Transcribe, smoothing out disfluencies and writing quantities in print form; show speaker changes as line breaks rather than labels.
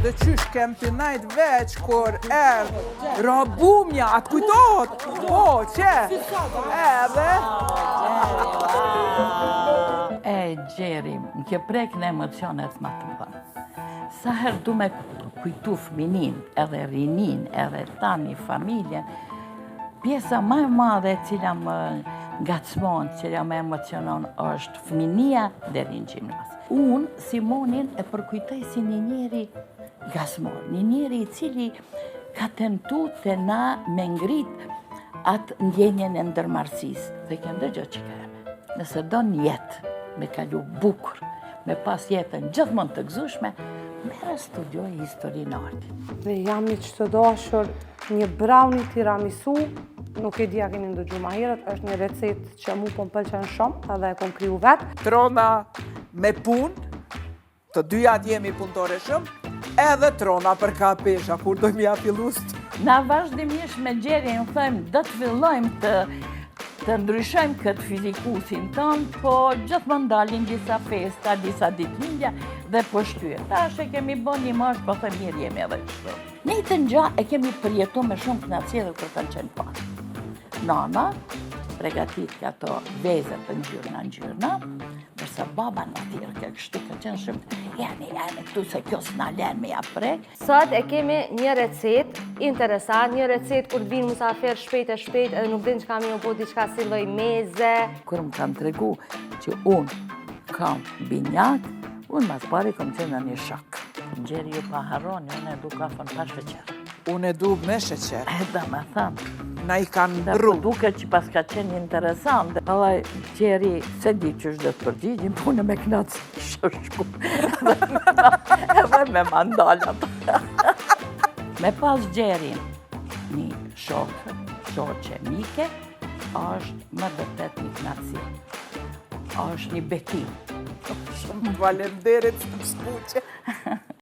Edhe qysh kem të najt veç kur erdh Rabumja, a t'kujtohet? Po, qe? Edhe?
E, Gjeri, më ke prek në emocionet ma të mëdha. Sa herë du me kujtu fëminin, edhe rinin, edhe tani familjen, pjesa ma e madhe e cila më ngacmon, cila më emocionon, është fëminia deri në gjimnaz. Unë, Simonin, e përkujtoj si një njeri gazmor, një njeri i cili ka tentu te na me ngrit atë ndjenjen e ndërmarrësisë. Dhe ke ndëgjo që ka eme. Nëse don jetë me kalu bukur, me pas jetën gjithmonë të gëzushme, merre studioj historinë e
artit. Dhe jam një që të dashur një brownie tiramisu, nuk e di a keni ndëgju ma herët, është një recetë që mu po më pëlqen shumë edhe e kom kriju vetë.
Trona me punë, të dyjat jemi punëtore shumë, edhe trona për ka pesha, kur do m'ja fillust.
Na vazhdimisht me Gjerin thojmë, do të fillojmë të të ndryshojmë këtë fizikusin tonë, po gjithmonë dalin disa festa, disa ditëlindja dhe po shtyhet. Tash e kemi bo një moshë, po thojmë mirë jemi edhe kështu. Njëjtën gja e kemi përjetu me shumë kënaqësi edhe kur kanë qenë pak. Nana pregatitke ato vezët të ngjyrna ngjyrna, ndërsa baba na thirrke kështu ka qenë shumë, jeni, jeni këtu se kjo s'na len me ja prek.
Sot e kemi një recetë interesant, një recetë kur të vinë musafir shpejt e shpejt edhe nuk din çka me ju bo diçka si lloj meze.
Kur më kanë tregu që unë kam binjak, unë mas pari kam qenë në një shok. Gjeri ju pa harroni, unë e du kafën pa sheqer.
Unë e du me sheqer.
E da me thanë.
Na i kanë ndru.
Po duke që paska qenë interesant. Vallaj, Gjeri, s'e di qysh do të përgjigjim, po unë me knaqësi shku. Edhe me mandala. Me pas Gjerin, një shok, shoqe, mike, është me vërtet një knaqësi. është një bekim.
Shumë faleminderit, së më spuqe.